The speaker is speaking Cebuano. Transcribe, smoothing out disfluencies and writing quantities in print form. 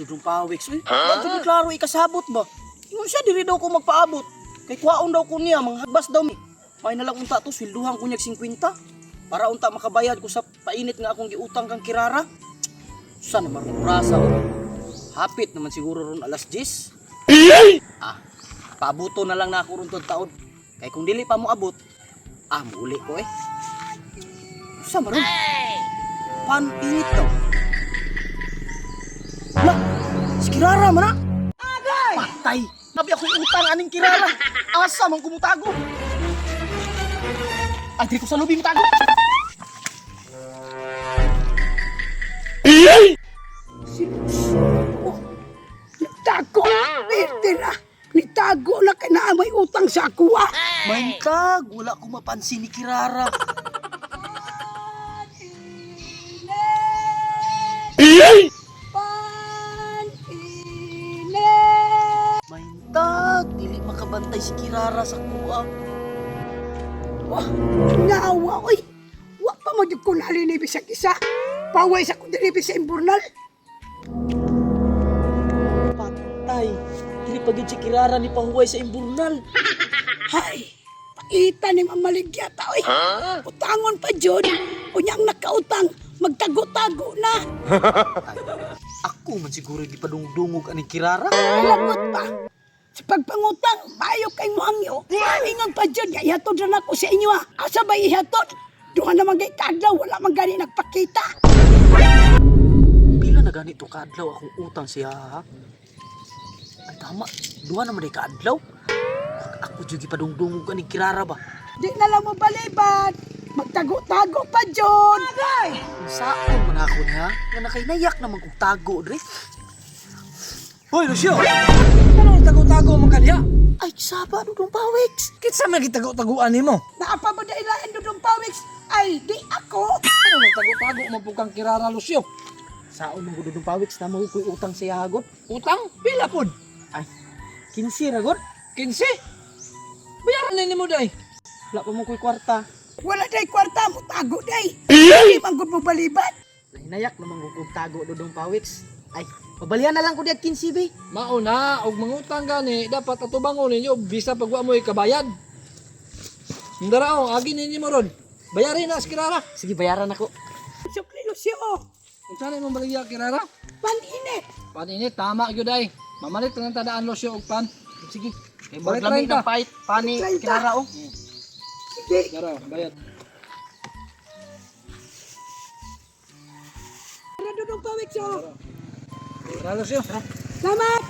Dudong Pawiks, uy. Huh? Wa klaro ikasabot ba? Ingon siya diri daw ko magpaabot. Kay kuwaon daw ko niya, manghagbas daw mi. May na lang unta to, swelduhan ko niya 50. Para unta makabayad ko sa painit nga akong giutang kang Kirara. Sa naman rong orasa, oh. Hapit naman siguro ron alas 10. Ah, paabuto na lang na ako ron tuod taon. Kay kung dili pa mo abot, ah, muuli ko eh. Sa maron? Pan init daw. Lah, si Kirara man na. Patay! Nabi akong utang aning Kirara. Asa man kumutago? Ay, diri ko sa lobby mutago. Si oh, nagtago. Pertira. Nitago na kay naa may utang sa ako ah. Maintag, wala ko mapansin ni Kirara. Maintag, dili makabantay si Kirara sa kuha. Wah, naawa oy. Wa pa mo jud ko nalinibi sa kisa. Paway sa ko dilibi sa imburnal. Patay, dili pa gyud si Kirara ni pahuway sa imburnal. Hay, pakita ni mamaligya ta oy. Utangon pa jud. Unyang nakautang, magtago-tago na. Ako man siguro gipadungdungog aning Kirara. Lagot pa. Sa pagpangutang, maayo kay mo hangyo. Ingon pa jud, nga ihatod ra nako sa inyo ah. Asa ba ihatod? Duha naman kay kadlaw, wala man gani nagpakita. Pila na ganito kaadlaw akong utang siya ha? Ay tama, duha naman day kaadlaw. Ako jud gipadungdungog aning Kirara ba? Di na lang mo balibad. Magtago-tago pa jud. Saan man ako niya? Nga nakahinayak naman kong tago, dre. Hoy, Lucio! Ano tago-tago man ka diha? Ay, saba, Dudong Pawiks. Kinsa man gitago-taguan nimo? Naa pa ba dailaan Dudong Pawiks? Ay, di ako. Ano magtago-tago man pud kang Kirara, Lucio? Saon man ko, Dudong Pawiks, na mo ko'y utang sa yagot. Utang? Pila pud? Ay, 15 ragod. 15? Bayaran ni nimo day. Wala pa mo ko'y kwarta. Wala day kwarta mo, tago day. Di man gud mo balibad. Nahinayak naman ko kong tago, Dudong Pawiks. Ay, pabalian na lang ko diag 15, be. Mao na, og mangutang gani, dapat atubangon ninyo bisa pag wa mo'y kabayad. Ndara oh, agi ninyo mo ron. Bayarin na si Kirara. Sige, bayaran ako. Sukli Lucio, Unsa na imong baligya Kirara? paninit. Paninit tama gyud ay. Mamalit lang tadaan Lucio og pan. Sige. Kay Balik murag lami 30. ng pait, pani, 30. Kirara, oh. Sige. Dara, bayad. Tara, Dudong Pawiks, oh. Tara Lucio. Salamat.